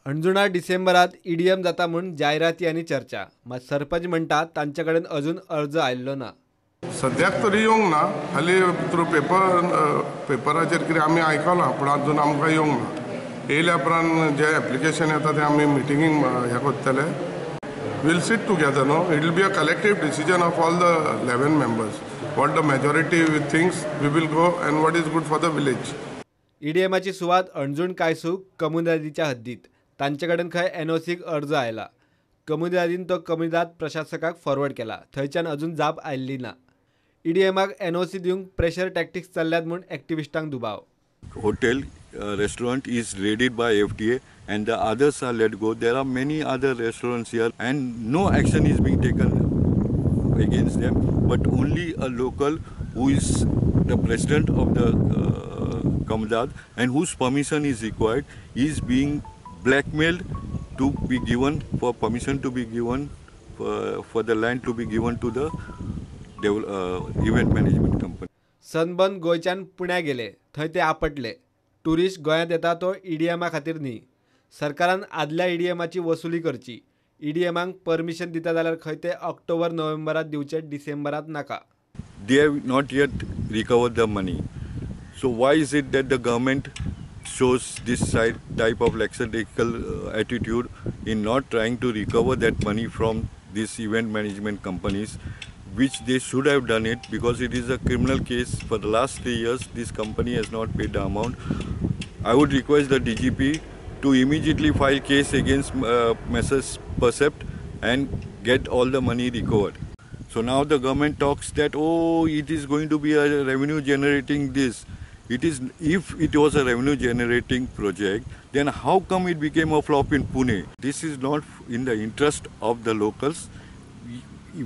हणजुणा डिसेंबरात EDM जाता म्हूण जायराती आनी चर्चा, मात सरपंच म्हणटा तांचे कडेन अजून अर्ज आयिल्लो ना. सद्याक तरी येवंक ना, खाली थ्रू पेपराचेर कितें आमी आयकलां, पूण अजून आमकां येवंक ना. येयल्या उपरांत जे एप्लिकेशन येता तें आमी मिटिंगीक हें करतले. We'll sit together, no? It will be a collective decision of all the 11 members. What the majority thinks, we will go, and what is good for the village. ईडीएमाची सुवात हणजूण कायसू कम्युनिदादीच्या हद्दीत. तांचे कडेन खंय एनओसीक अर्ज आयला. कम्युनिदादीन तो कम्युनिदाद प्रशासकाक फॉरवर्ड केला. थंयच्यान अजून जाप आयिल्ली ना. ईडीएमाक एनओसी दिवंक प्रेशर टॅक्टिक्स चल्ल्यात म्हूण एक्टिविस्टांक दुबाव. Hotel restaurant is raided by FDA and the others are let go. There are many other restaurants here and no action is being taken against them, but only a local who is the president of the Comunidade and whose permission is required is being blackmailed to be given for permission to be given for the land to be given to the event management company. Sunburn गोंयच्यान पुण्या गेले, थंय ते आपटले. Tourist गोंयांत येता तो ईडीएमा खातीर न्ही. सरकारान आदल्या ईडीएमाची वसुली करची. ईडीएमाक परमिशन दिता जाल्यार खंय ते ऑक्टोबर नोव्हेंबरात दिवचे, डिसेंबरात नाका. They have not yet recovered the money. So why is it that the government shows this type of lackadaisical attitude in not trying to recover that money from these event management companies, which they should have done it, because it is a criminal case. For the last 3 years, this company has not paid the amount. I would request the DGP to immediately file case against Messrs. Percept and get all the money recovered. So now the government talks that, oh, it is going to be a revenue generating this. It is, if it was a revenue generating project, then how come it became a flop in Pune? This is not in the interest of the locals.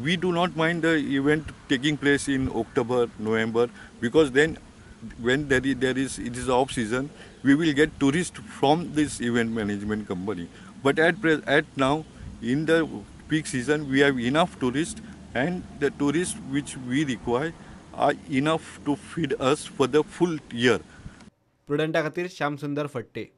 We do not mind the event taking place in October, November, because then when it is off season, we will get tourists from this event management company. But at now, in the peak season, we have enough tourists, and the tourists which we require are enough to feed us for the full year. प्रुडंटा खातीर श्याम सुंदर फट्टे.